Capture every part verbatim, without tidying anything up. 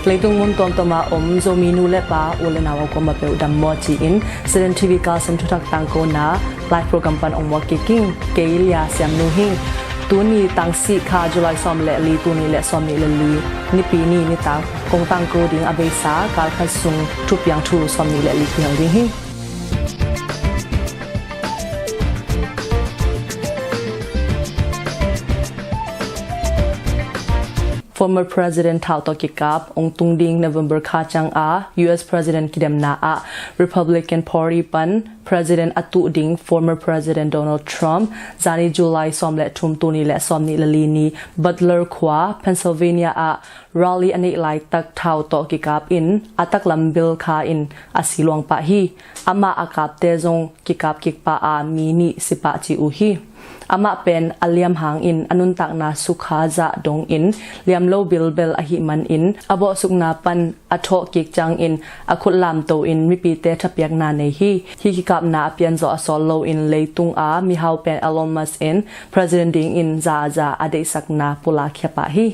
Leitung mun tuamtuam a om Zomi nu le pa, u le nau a kuamah peuh dam maw ci-in Student T V Carlson thuthak tangkona live program pan ong muak kik ing. Kei Lia Siam Nu hi ing. Tuni tang sih kha July sawm le li, tul nih le sawm nih le li, Nipi ni nitak kong tangko ding a beisa kal khat sung thupiang thu sawm nih le li kihel ding hi. Former President thau tawh kikap ong tung ding November kha ciang a U S President kidemna ah Republican Party pan President a tuh ding former President Donald Trump zani July sawm le thum, tul nih le sawm nih le li ni Butler khua Pennsylvania ah rally a neih laitak thau tawh kikap in a taklam bil kha in a si luang pah hi. Amah a kapte zong kikap kik pah a mi nih si pah ci uh hi. Amah pen a liam hangin a nuntakna sukha zah dongin liam lo bilbel ahih manin a bawhsukna pan a thawh kik ciangin a khut lamto in mipite thapiakna nei hi. Hih kikapna a pianzawh a sawt loin leitung a mihau pen Elon Musk in President dingin zaza a deihsakna pulakkhia pah hi.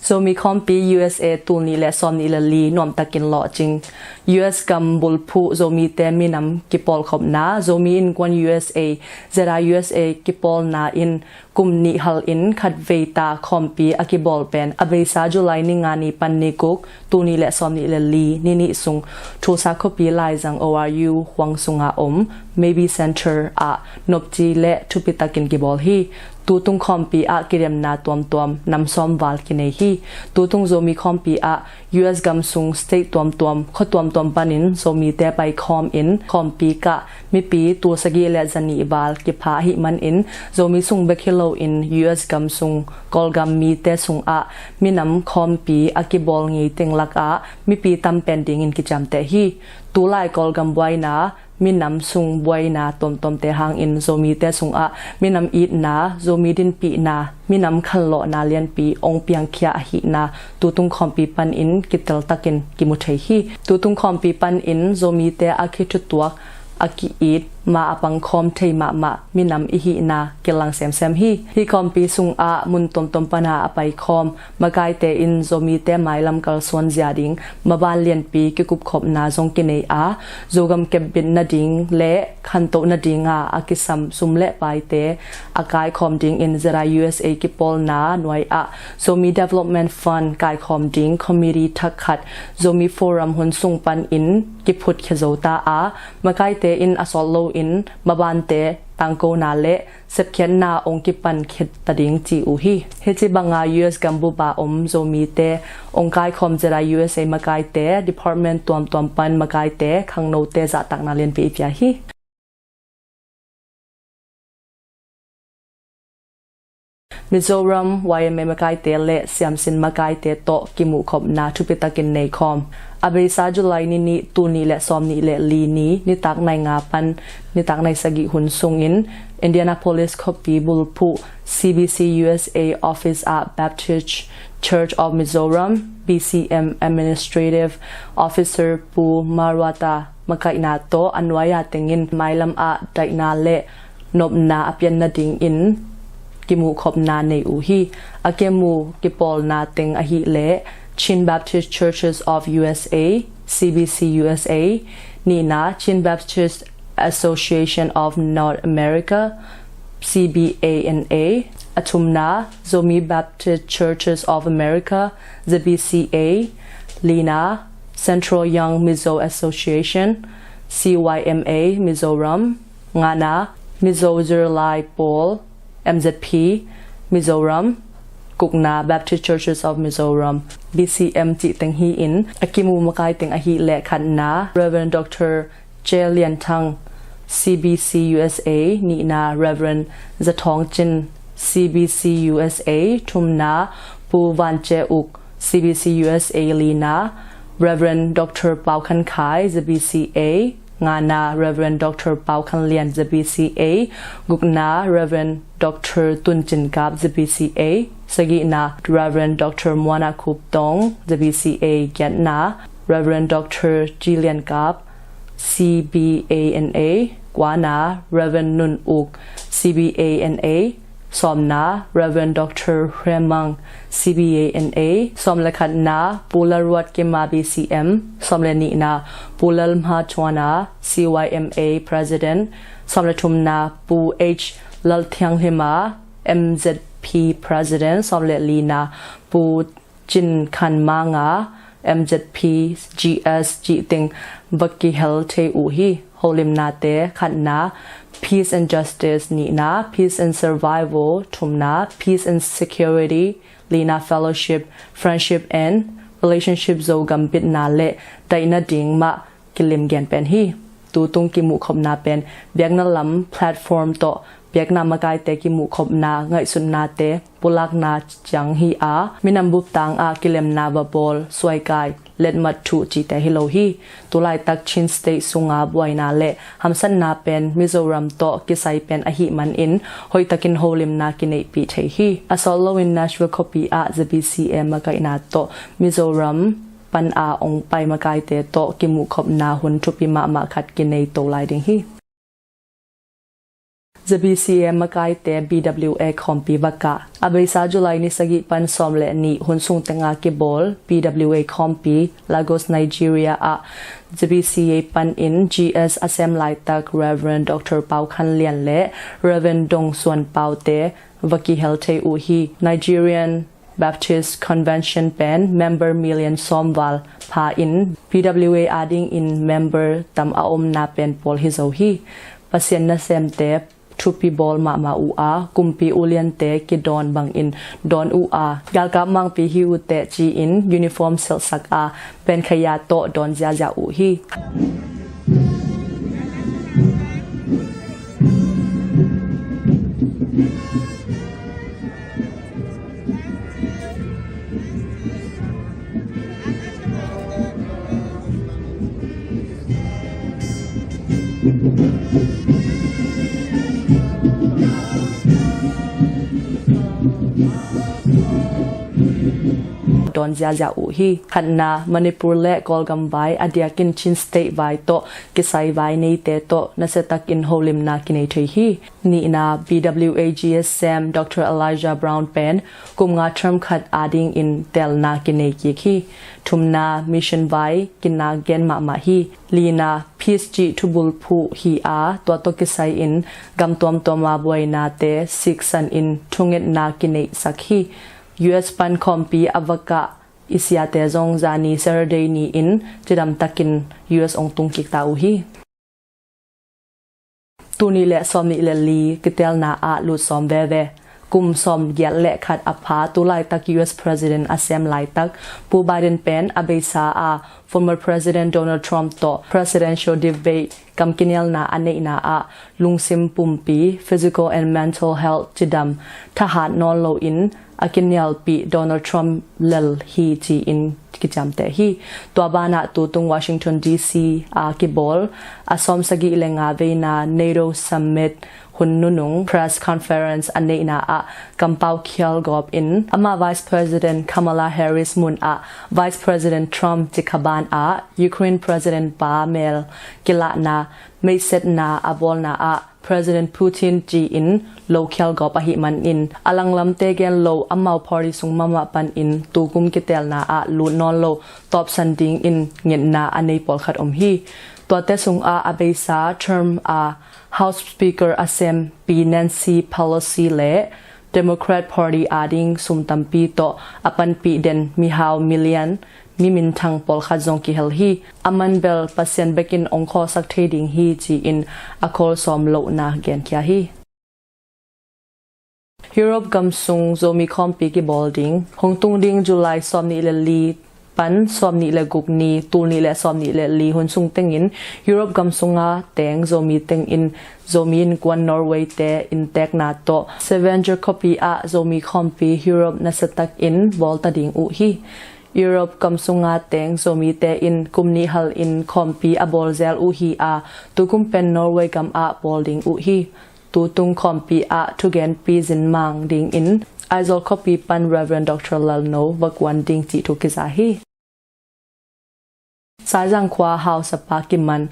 Zomi Khawmpi U S A tul nih le sawm nih le li nuamtakin lawhcing. U S gam bulphuh Zomite minam kipawlkhopna, Zomi Innkuan U S A, Z I U S A kipawlna in kum nih halin khatvei ta khawmpi a kibawl pen a beisa July ni nga ni pan ni guk, tul nih le sawm nih le li ni nih sung Tulsa khuapi laizang O R U huang sunga om Mabee Center ah nopci le thupitakin kibawl hi. Tutung khawmpi ah kidemna tuamtuam nam sawm val kinei hi. Tutung Zomi khawmpi ah U S gam sung state tuamtuam, khua tuamtuam panin Zomite paikhawm in khawmpi kah mipi tul sagih le zanih val kipha ahih manin Zomi sung bek hi loin U S gam sung Kawlgam mite sungah minam khawmpi a kibawl ngei teng lakah mipi tam pen dingin kiciamteh hi. Tulai Kawlgam buaina, minam sung buaina tuamtuamte hangin Zomite sungah minam itna, Zomi dinpihna, minam khanlawhna lianpi ong piangkhia ahihna tutung khawmpi panin kiteltakin kimu thei hi. Tutung khawmpi panin Zomite a kithutuak, a ki-it, ma a pangkhawm thei mahmah minam ihihna kilang semsem hi. Hih khawmpi sungah mun tuamtuam pana a paikhawm makaite in Zomite mailam kalsuan zia ding maban lianpi kikupkhopna zong kinei a, Zogam kepbit nading le khantoh nadinga a kisam sum le paite a kaikhawm dingin Z I U S A kipawlna nuai ah Zomi Development Fund kaikhawm ding committee thak khat Zomi Forum hun sung panin kiphutkhia zo ta a, makaite in a sawt loin mabante tangkona le sepkhiatna ong kipan khit ta ding ci uh hi. Hih ci banga U S gambup a om Zomite ong kaikhawm Z I U S A makaite, department tuamtuam pan makaite, khangnote zahtakna lianpi i pia hi. Mizoram Y M A makaite le siamsin makaite tawh kimuhkhopna thupitakin neikhawm. A beisa July ni nih, tul nih le sawm nih le li ni, nitak nai nga pan nitak nai sagih hun sungin Indianapolis khuapi bulphuh C B C U S A office ah Baptist Church of Mizoram, B C M, Administrative Officer Pu Maruata makaihna tawh a nuai-a tengin mailam ah daihna le nopna a pian nadingin kimuhkhopna nei uh hi. A kimu kipawlna teng ahih leh Chin Baptist Churches of U S A, C B C U S A, nihna Chin Baptist Association of North America, C B A N A, a thumna Zomi Baptist Churches of America, Z B C A, lina Central Young Mizo Association, C Y M A, Mizoram, ngana Mizo Zirlai Pawl, M Z P, Mizoram, gukna Baptist Churches of Mizoram, B C M, cih teng hi-in a kimu makai teng ahih leh khatna Reverend Doctor Che Lian Thang, C B C U S A, nihna Reverend Za Thawng Cin, C B C U S A, thumna Pu Van Che Uk, C B C U S A, lina Reverend Doctor Pau Khan Khai, Z B C A, ngana Reverend Doctor Pau Khan Lian, Z B C A, gukna Reverend Doctor Tun Cin Kap, Z B C A, sagihna Reverend Doctor Muana Khup Tong, Z B C A, giatna Reverend Doctor Ci Lian Kap, C B A N A, kuana Reverend Nun Uk, C B A N A, Sawmna, Reverend Doctor Hre Mang, C B A N A. Sawm le khatna, Pu Lalruat Kima, B C M. Sawm le nihna, Pu Lalhma Thuana, C Y M A President. Sawm le thumna, Pu H Lalthianghlima, M Z P President. Sawm le lina, Pu Cin Khan Manga, M Z P G S cih teng va kihel thei uh hi. Holimnate, khatna, Peace and Justice. Nihna, Peace and Survival. Thumna, Peace and Security. Lina, Fellowship, Friendship and Relationship. Zogam bitna le daihna ding mah kilim gen pen hi. Tutung kimuhkhopna pen biakna lam platform tawh biakna makaite kimuhkhopna ngaihsutnate pulakna ciang hi a, minam bup tangah kilemna va bawl, suaikai, letmat thuh cihte hi lo hi. Tulaitak Chin State sunga buaina le hamsatna pen Mizoram tawh kisai pen ahih manin hoihtakin holimna kineihpih thei hi. A sawt loin Nashville khuapi ah Z B C A makaihna tawh Mizoram pana ong pai makaite tawh kimuhkhopna hun thupi mahmah khat kinei to lai ding hi. Z B C A makaite B W A khawmpi va kah. A beisa July ni sagih pan sawm le nih hun sung tenga kibawl B W A khawmpi Lagos, Nigeria ah Z B C A panin G S a sem laitak Reverend Doctor Pau Khan Lian le Reverend Dong Suan Pau te va kihel thei uh hi. Nigerian Baptist Convention pen member million sawm val pha in, P W A adingin member tam a omna pen pawl hi zo hi. Pasian nasemte thupi bawl mahmah uh a, kumpi uliante kidawn bangin dawn uh a, galkap mangpi hi uh teh ci-in uniform selhsak a, penkhaya tawh dawn ziazia uh hi. Dawn ziazia uh hi. Khatna, Manipur le Kawlgam vai, a diakin Chin State vai tawh kisai vai neite tawh nasiatakin holimna kinei thei hi. Nihna, B W A G S sem Doctor Elijah Brown pen kum nga term khat adingin telna kinei kik hi. Thumna, mission vai kinak gen mahmah hi. Lina, peace cih thubul phuh hi a, tua tawh kisai-in gam tuamtuama buainate siksan in thungetna kineihsak hi. U S pan khawmpi a va kah i siate zong zani Saturday ni-in cidamtakin U S ong tungkik ta uh hi. Tul nih le sawm nih le li kitelna ah lut sawm veve. Kum sawm giat le khat a pha, tulaitak U S President a sem laitak Pu Biden pen a beisa a former President Donald Trump tawh presidential debate kam kinialna a neihna ah lungsim pumpi, physical and mental health cidam, thahat nawn loin a kinialpih Donald Trump lel hi ci-in kiciamteh hi. Tua banah tutung Washington D C a kibawl a sawm sagih le nga veina NATO Summit hun nunung press conference a neihna ah kampau khial gawp in ama Vice President Kamala Harris mun ah Vice President Trump cikha ban ah Ukraine President pa mel kilahna meihsetna a bawlna ah President Putin ci-in lo khial gawp ahih manin a langlamte gen lo amau party sung mahmah panin tukum kitelna ah lut nawn lo tawpsan dingin ngetna a nei pawlkhat om hi. Tuate sungah a beisa term a House Speaker a sem Pi Nancy Pelosi le Democrat Party ading sum tampi tawh a panpih den mihau milian mi minthang pawlkhat zong kihel hi. A man bel Pasian bekin ong khawlsak thei ding hi ci-in a khawl sawm lohna genkhia hi. Europe gam sung Zomi khawmpi kibawl ding. Hong tung ding July sawm nih le li pan sawm nih le guk ni, tul nih le sawm nih le li hun sung tengin Europe gam sunga teng Zomi tengin Zomi innkuan Norway te inntekna tawh Stavanger khuapi ah Zomi khawmpi Europe nasiatakin bawl ta ding uh hi. Europe gam sunga teng Zomite in kum nih halin khawmpi a bawl zel uh hi a, tukum pen Norway gam ah bawl ding uh hi. Tutung khawmpi ah thugenpi zinmang dingin Aizawl khuapi pan Reverend Doctor Lalno va kuan ding cih thu kiza hi. Saizang khua hausapa kiman.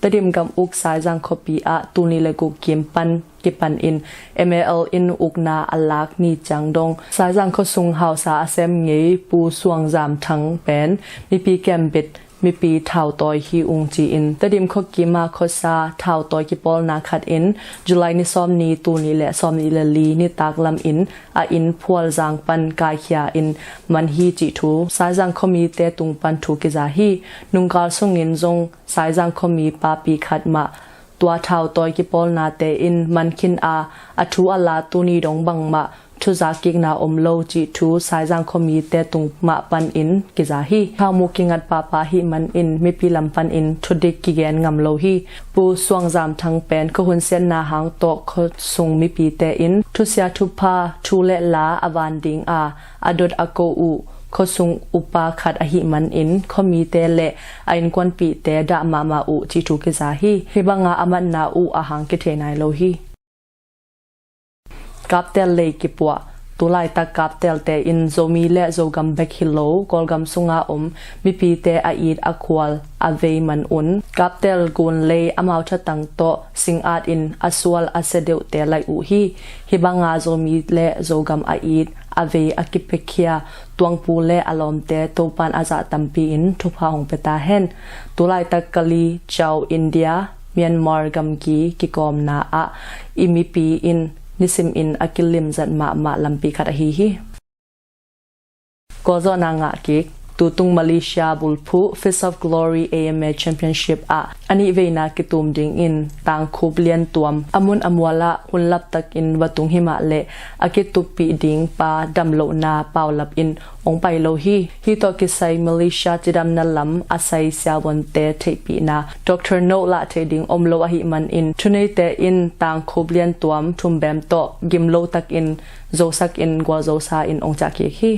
Tedim gam uk Saizang khuapi ah tul nih le guk kim pan kipan in M A L in ukna a lak ni ciang dong Saizang khuasung hausa a sem ngei Pu Suang Zam Thang pen mipi kembit mipi thautawi hi ung ci-in Tedim khuakima khuasa thautawi kipawlna khat in July ni sawm ni, tul nih le sawm nih le li nitak lam in a inn Phualzang pan kaikhia in man hi cih thu Saizang khuamite tung pan thu kiza hi. Nungkal sungin zong Saizang khuami papi khat mah tua thautawi kipawlnate in man khin a, a thu a la tuni dong bangmah thuzak kikna om lo cih thu Saizang khuamite tung mah pan in kiza hi. Khangmu kingat papa hih man in mipi lam pan in thudik kigen ngam lo hi. Pu Suang Zam Thang pen khuahun siatna hang tawh khuasung mipite in thusia thupha thu le la a van ding a, a dot a ko uh khuasung upa khat ahih man in khuamite le a innkuanpihte dah mahmah uh cih thu kiza hi. Hih banga a matna uh a hang kithei nai lo hi. Kaptel lei kipuah. Tulaitak kaptelte in Zomi le Zogam bek hi lo, Kawlgam sunga om mipite a it a khual a vei man un kaptel gun lei amau thatang tawh singat in a sual a sia deuhte laih uh hi. Hih banga Zomi le Zogam a it a vei a kipiakhia Tuangpu le a lawmte Topan a zah tampi in thupha hong pia ta hen. Tulaitak Kali, Chau, India, Myanmar gamgi kikawmna ah i mipi in nisim in a kilimzat mahmah lampi khat ahi hi. Kawlzawhna ngah kik. Tutung Malaysia bulphuh Fist of Glory A M A Championship ah a nih veina kitum dingin Tangkhup Liantuam a mun a mual ah hun laptak in va tung himah le a kituppih ding pa damlohna paulap in ong pai lo hi. Hih tawh kisai Malaysia cidamna lam a sai siavuante theihpihna Doctor Note lah theih ding om lo ahih man in thuneite in Tangkhup Liantuam thumbem tawh gim lo takin zosak in gualzosa in ong ciah kik hi.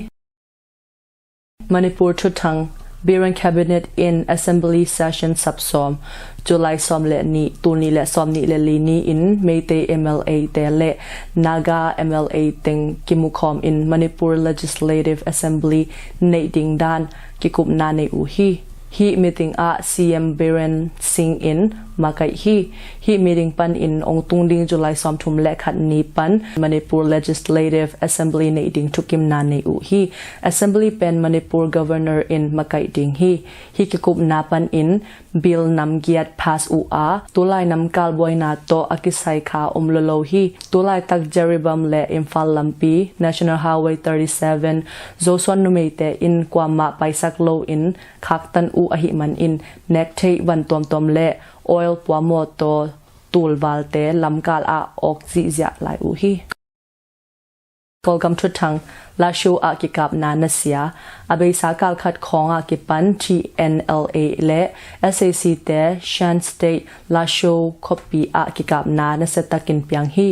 Manipur thuthang. Biren Cabinet in Assembly Session sapsawm. July sawm le nih, tul nih le sawm nih le li ni in Meitei M L A te le Naga M L A teng kimukhawm in Manipur Legislative Assembly neih ding dan kikupna nei uh hi. Hih meeting ah C M Biren Singh in makaih hi. Hih meeting pan in ong tung ding July sawmthum le khat ni pan Manipur Legislative Assembly neih ding thukimna nei uh hi. Assembly pen Manipur Governor in makaih ding hi. Hih kikupna pan in bill namgiat pass uh a, tulai namkal buaina tawh a kisai kha om lolo hi. Tulaitak Jiribam le Imphal lampi National Highway thirty seven Zosuan numeite in kuamah paisak lo in khaktan uh ahih man in nektheih van tuamtuam le oil puamaw tawh tulvalte lamkal ah awk zihziah lai uh hi. Kawlgam thuthang. Lashio ah kikapna nasia. A beisa kal khat khawngah kipan T N L A le S A C te Shan State Lashio khuapi ah kikapna nasiatakin piang hi.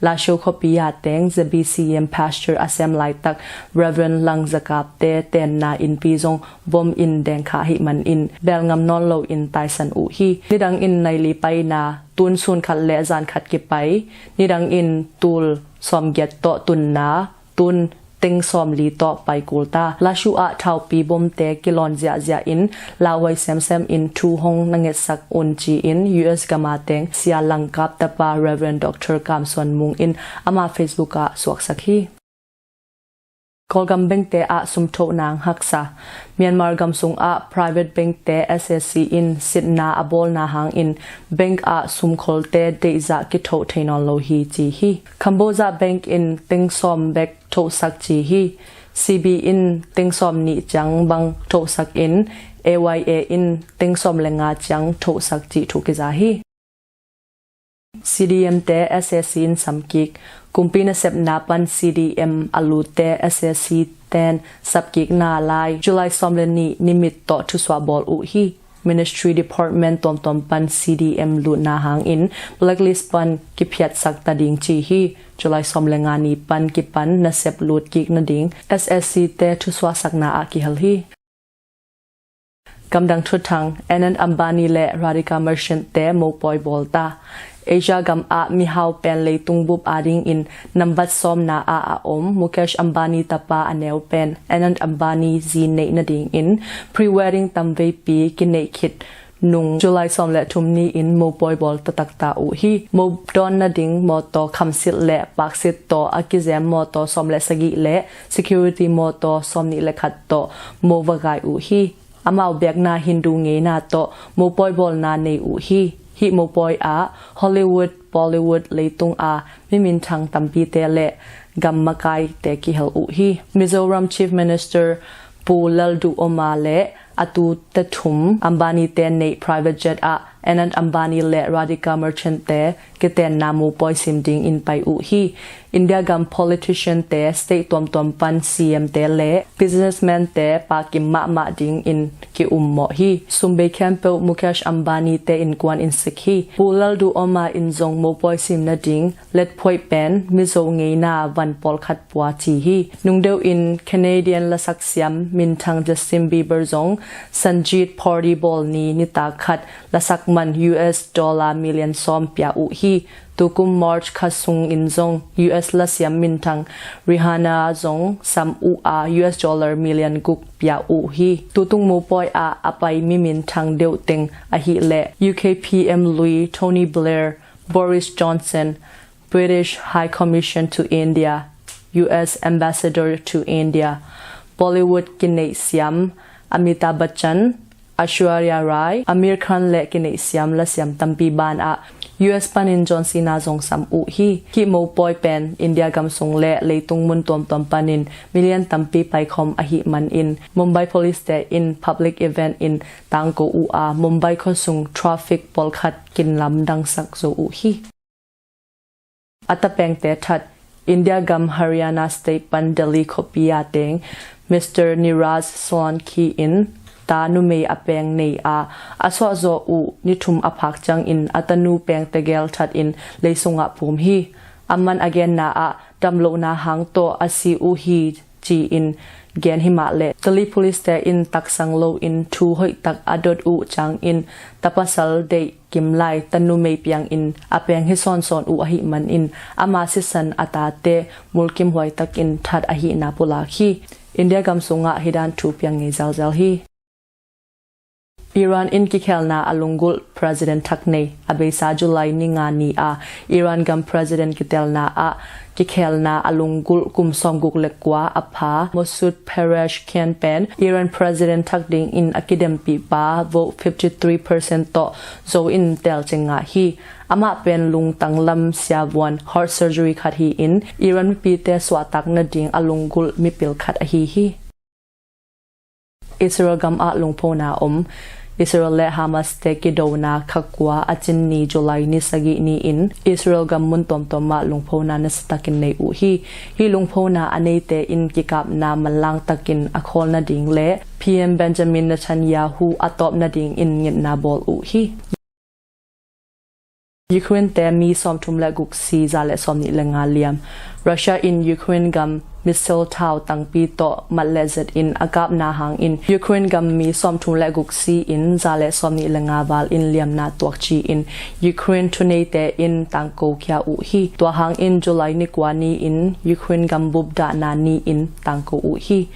Lashio khuapi ah teng Z B C M pastor a sem laitak Reverend Lang Zakap te tenna innpi zong bom in dengkha ahih man in belngam nawn lo in taisan uh hi. Nidang in naili paina tun sun khat le zan khat kipai, nidang in tul sawmgiat tawh tunna tun teng sawmli tawh pai kul ta. Lashio ah thaupi bomte kilawn ziahziah in lauhuai semsem in thu hong na ngetsak un ci-in U S gama teng Sia Langkap tapa Reverend Doctor Kam Suan Mung in ama Facebook ah suaksak hi. Kawlgam bengte ah sumthoh nang haksa. Myanmar gam sungah private bengte S A C in sitna a bawlna hangin beng ah sumkholte deihzah kithoh thei nawn lo hi ci hi. Cambodia Bank in teng sawm bek thohsak ci hi. C B in teng sawm nih ciang bang thohsak in A Y A in teng sawm le nga ciang thohsak cih thu kiza hi. C D M te S A C in samkik. Kumpi nasepna pan C D M a lutte S A C ten sapkikna lai July sawm le nih nimit tawh thusuah bawl uh hi. Ministry department tuamtuam pan C D M lutna hangin blacklist pan kiphiatsak ta ding ci hi. July sawm le nga ni pan kipan nasep lutkik nading S A C te thusuahsakna ah kihel hi. Gamdang thuthang. Anand Ambani le Radhika Merchant te mopawi bawl ta. Asia gam ah mihau pen leitung bup adingin nambat sawmna ah a om Mukesh Ambani tapa a neu pen Anand Ambani zi neih nadingin pre-wedding tamveipi kineih khit nung July sawm le thum ni-in mopawi bawl taktak ta uh hi. Mo dawn nading mawtaw khamsit le paksit tawh a kizem mawtaw sawm le sagih le security mawtaw sawm nih le khat tawh mo va gai uh hi. Amau biakna Hindu ngeina tawh mopawi bawlna nei uh hi. Hih mopawi ah Hollywood, Bollywood leitung a mi minthang tampite le gam makaite kihel uh hi. Mizoram Chief Minister Pu Lalduhoma le a tute thum Ambanite neih private jet ah Anant Ambani le Radhika Merchant te kitenna mopawi sim dingin pai uh hi. India gam politician te, state tuamtuam pan C M te le businessman te pakim mahmah dingin ki-ummawh hi. Sumbei khempeuh Mukesh Ambani te innkuan in sik hi. Pu Lalduhoma in zong mopawi sim nading letphuaih pen Mizo ngeina van pawlkhat pua ci hi. Nungdeuh in Canadian lasak siam minthang Justin Bieber zong Sanjeet Party bawl ni nitak khat lasak man U S dollar million sawm pia uh hi. Tukum March kha sungin zong U S lasiam minthang Rihanna zong sam uh a U S dollar million guk pia uh hi. Tutung mopawi ah a pai mi minthang deuh teng ahih leh U K P M lui Tony Blair, Boris Johnson, British High Commission to India, U S Ambassador to India, Bollywood kineihsiam Amitabh Bachchan, Aishwarya Rai, Aamir Khan le kineihsiam lasiam tampi banah U S panin John Cena zong sam uh hi. Hih mopawi pen India gam sung le leitung mun tuamtuam panin million tampi paikhawm ahih manin Mumbai Police te in public event in tangko uh a Mumbai khuasung traffic pawlkhat kinlamdangsak zo uh hi. A tapengte that. India gam Haryana State pan Delhi khuapi a teng Mister Niraj Solanki in ta numei a peng nei a, a suahzawh uh ni thum a phak ciangin a tanu peng tegel that in leisungah phum hi. Amah'n a genna ah damlohna hang tawh a si uh hi ci-in gen himah leh Delhi Police te in taksang loin thu hoihtak a dot uh ciangin tapasal deih kimlai tanumei piangin a peng hi sawnsawn uh ahih manin ama sisan a tate mulkimhuai takin that ahihna pulak hi. India gam sungah hih dan thu piang ngei zelzel hi. Iran in kikhelna a lunggulh President thak nei. A beisa July ni nga ni a Iran gam President kitelna ah kikhelna a lunggulh kum sawmguk le kua a pha Masoud Pezeshkian pen Iran President thak dingin a kidempihpa vote fifty three percent tawh zo in telcing ngah hi. Amah pen lungtang lam siavuan, heart surgery khat hi-in Iran mipite suahtak nading a lunggulh mipil khat ahi hi. Israel gam ah lungphona om. Israel le Hamas te kidona kha kua a cin ni July ni sagih ni-in Israel gam mun tuamtuam ah lungphona nasatakin nei uh hi. Hih lungphona a neite in kikapna manlang takin a khawl nading le P M Benjamin Netanyahu a tawp nadingin ngetna bawl uh hi. Ukraine te mi sawmthum le guk si, za le sawmnih le nga liam. Russia in Ukraine gam missile thau tangpi tawh mat le zet in a kapna hangin Ukraine gam mi sawmthum le guk si in za le sawmnih le nga val in liamna tuak ci-in Ukraine thuneite in tangko khia uh hi. Tua hangin July ni kua ni-in Ukraine gam bupdahna ni-in tangko uh hi.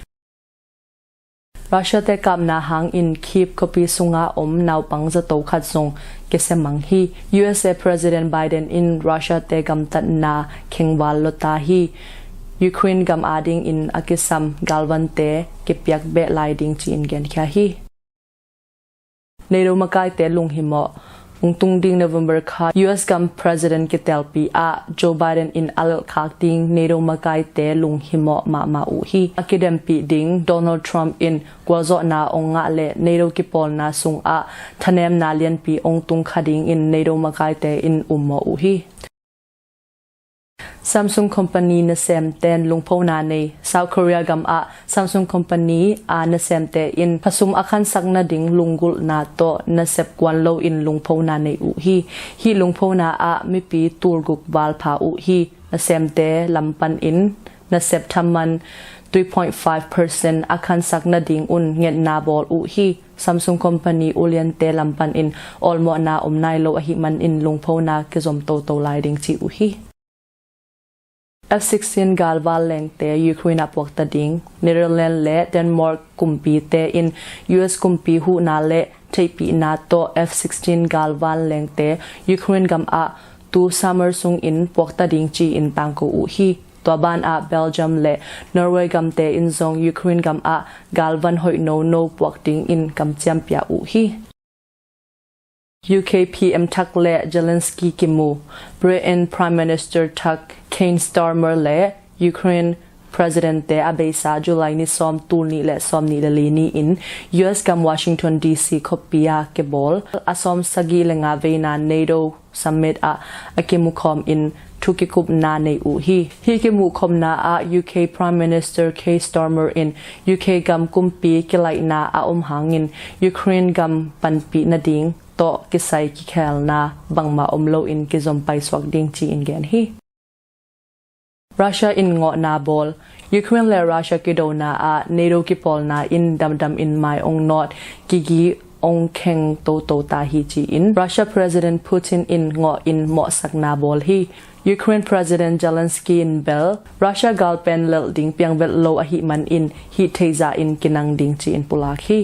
Russia te kapna hangin Kyiv khuapi sunga om naupang zato khat zong kisia mang hi. U S A President Biden in Russia te gamtatna khengval lota hi. Ukraine gam adingin a kisam galvante kipiak beh lai ding ci-in genkhia hi. NATO makaite lunghimawh. Ungtung ding November kha U S gam President kitelpi ah Joe Biden in a lelhkhak ding NATO makaite lunghimawh mahmah uh hi. A kidempih ding Donald Trump in gualzawhna ong ngah le NATO kipawlna sungah thanemna lianpi ong tung kha dingin NATO makaite in ummawh uh hi. Samsung Company nasemte'n lungphona nei. South Korea gam ah Samsung Company a nasemte in khasum a khansak nading lunggulhna tawh nasep kuan loin lungphona nei uh hi. Hih lungphona ah mipi tulguk val pha uh hi. Nasemte lam panin nasep thaman three point five percent a khansak nadingun ngetna bawl uh hi. Samsung Company uliante lam panin awlmawhna om nai lo ahih manin lungphona kizom toto lai ding ci uh hi. F sixteen galval lengte Ukraine ah puakta ding. Netherlands le Denmark kumpite in U S kumpi huhna le theihpihna tawh F sixteen galvan lengte Ukraine gam ah tu summer sungin puakta ding ci-in tangko uh hi. Tua banah Belgium le Norway gamte in zong Ukraine gam ah galvan hoih nono puak dingin kamciam pia uh hi. U K P M thak le Zelensky kimu. Britain Prime Minister thak Keir Starmer le Ukraine President te a beisa July ni sawm, tul nih le sawm nih le li ni-in U S gam Washington D C khuapi ah kibawl a sawm sagih le nga veina NATO Summit ah a kimukhawm in thu kikupna nei uh hi. Hih kimuhkhawmna ah U K Prime Minister Keir Starmer in U K gam kumpi kilaihna a om hangin Ukraine gam panpih nading tawh kisai kikhelna bangmah om loin kizom paisuak ding ci-in gen hi. Russia in ngawhna bawl. Ukraine le Russia kidona ah NATO kipawlna in damdam in mai ong nawt, kigi ong kheng toto ta hi ci-in Russia President Putin in ngawh in mawhsakna bawl hi. Ukraine President Zelensky in bel Russia galpen lelh ding piangvet lo ahih manin hih theihzah in kinang ding ci-in pulak hi.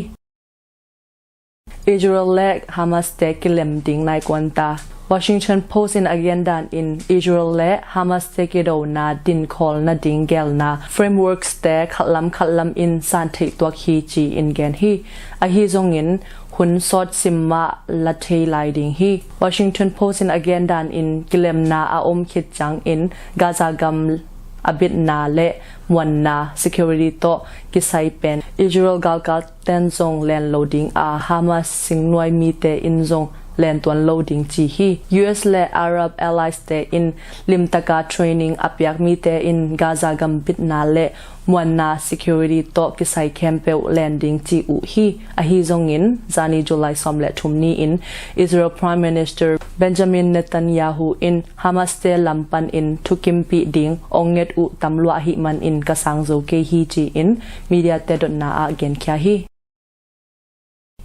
Israel le Hamas te kilem ding naikuan ta. Washington Post in a gen dan in Israel le Hamas te kidona dinkhawl nading gelna frameworks te khatlam khatlam in san theih tuak hi ci-in gen hi. Ahi zongin hun sawt sim mah la thei lai ding hi. Washington Post in a gen dan in kilemna a om khit ciangin Gaza gam a bitna le muanna security tawh kisai pen Israel galkal ten zong len lo ding a, Hamas singnuai mite in zong len tuan lo ding ci hi. U S le Arab allies te in limtaka training a piak mite in Gaza gam bitna le muanna security tawh kisai khempeuh len ding ci uh hi. Ahi zongin zani July sawm le thum ni-in Israel Prime Minister Benjamin Netanyahu in Hamas te lam panin thukimpih ding ong nget uh tam lua ahih manin ka sang zo kei hi ci-in media te dotna ah genkhia hi.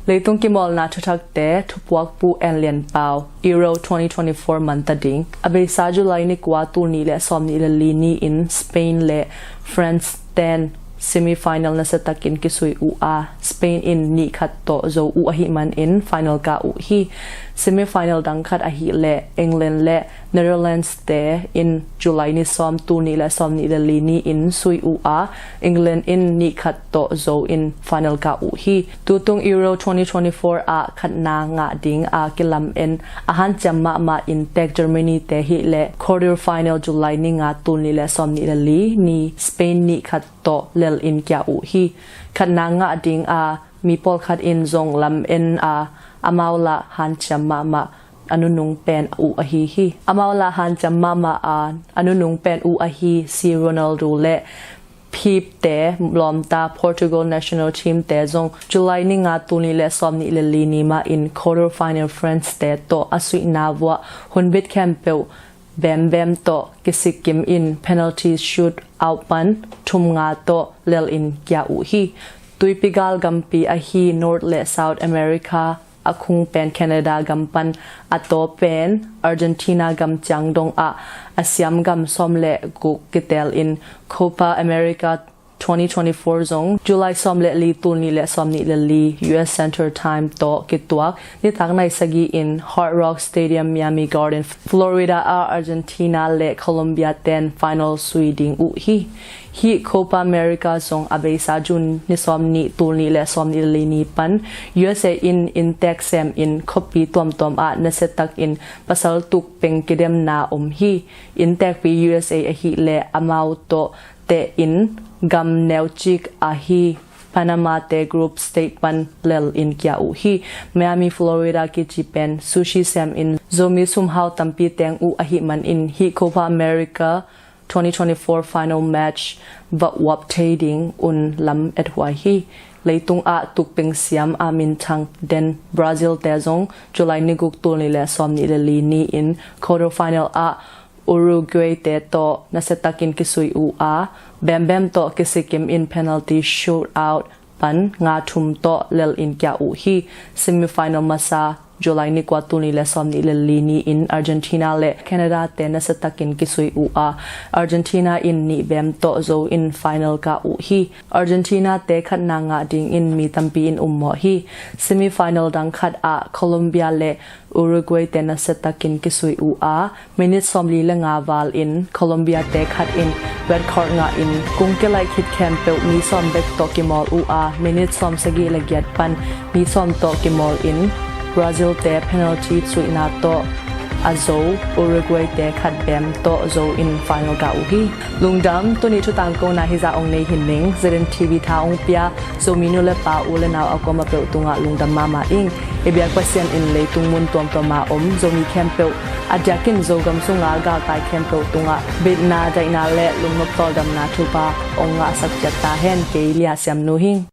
Leitung kimawlna thuthakte thupuakpu En Lian Pau, Euro twenty twenty-four manta ding. A beisa July ni kua, tul nih le sawm nih le li ni-in Spain le France ten semi-final nasiatakin kisui uh a, Spain in nih khat tawh zo uh ahih manin final kah uh hi. Semi-final dang khat ahih leh England le Netherlands te in July ni sawm, tul nih le sawm nih le li ni-in sui uh a, England in nih khat tawh zo in final kah uh hi. Tutung Euro twenty twenty-four ah khatna ngah ding a kilamen a hanciam mahmah inntek Germany te hileh quarter final July ni nga, tul nih le sawm nih le li ni Spain nih khat tawh lel in kia uh hi. Khatna ngah ding a mi pawlkhat in zong lamen a amau lah hanciam mahmah a nunung pen uh ahi hi. Amau lah hanciam mahmah a a nunung pen uh ahi si Ronaldo le Pep te lawmta Portugal national team te zong July ni nga, tul nih le sawm nih le li ni mah in quarter final France te tawh a suihna vuah hunbit khempeuh bembem tawh kisikim in penalty shoot out pan thum nga tawh lel in kia uh hi. Tuipi gal gampi ahi North le South America a khung pen Canada gam pan a taw pen Argentina gam ciang dong ah a siam gam sawm le guk kitel in Copa America twenty twenty-four zong July sawm le li, tul nih le sawm nih le li U S Center Time tawh kituak nitak nai sagih in Hard Rock Stadium, Miami Garden, Florida ah Argentina le Colombia ten final sui ding uh hi. Hih Copa America zong a beisa June ni sawm nih, tul nih le sawm nih le li ni pan U S A in inntek sem in khuapi tuamtuam ah nasiatak in pasal tuk peng kidemna om hi. Inntekpi U S A ahih leh amau tawh teh in gam neucik ahi Panama te group stage pan lel in kia uh hi. Miami Florida kici pen sushi sem in Zomi sumhau tampi teng uh ahih manin hih Copa America twenty twenty-four final match va uap thei ding un lam ethuai hi. Leitung ah tukpeng siam a minthang den Brazil te zong July ni guk, tul nih le sawm nih le li ni in quarter final ah Uruguay te tawh nasiatakin kisui uh a, bembem tawh kisikim in penalty shoot out pan nga thum tawh lel in kia uh hi. Semi final masa July ni kua, tul nih le sawmnih le li ni-in Argentina le Canada te nasiatakin kisui uh a, Argentina in nih bem tawh zo in final kah uh hi. Argentina te khatna ngah dingin mi tampi in ummawh hi. Semi final dang khat ah Colombia le Uruguay te nasiatakin kisui uh a, minit sawmli le nga val in Colombia te khat in red card ngah in, kung kilaih khit khempeuh mi sawm bek tawh kimawl uh a, minit sawmsagih le giat pan mi sawm tawh kimawl in Brazil te penalty chuihna tawh a zo, Uruguay te khat bem tawh zo in final kah uh hi. Lungdam, tuni thutangkona hizah ong nei hi ning. Zeden T V tha ong pia Zomi nu le pa, u le nau a kuamah peuh tungah lungdam mahmah ing. I biak Pasian in leitung mun tuamtuam a om Zomi khempeuh, a diakin Zogam sunga galtai khempeuh tungah bitna, daihna le lungnop tawldamna thupha ong ngahsak ciat ta hen. Kei Lia Siam Nu hing.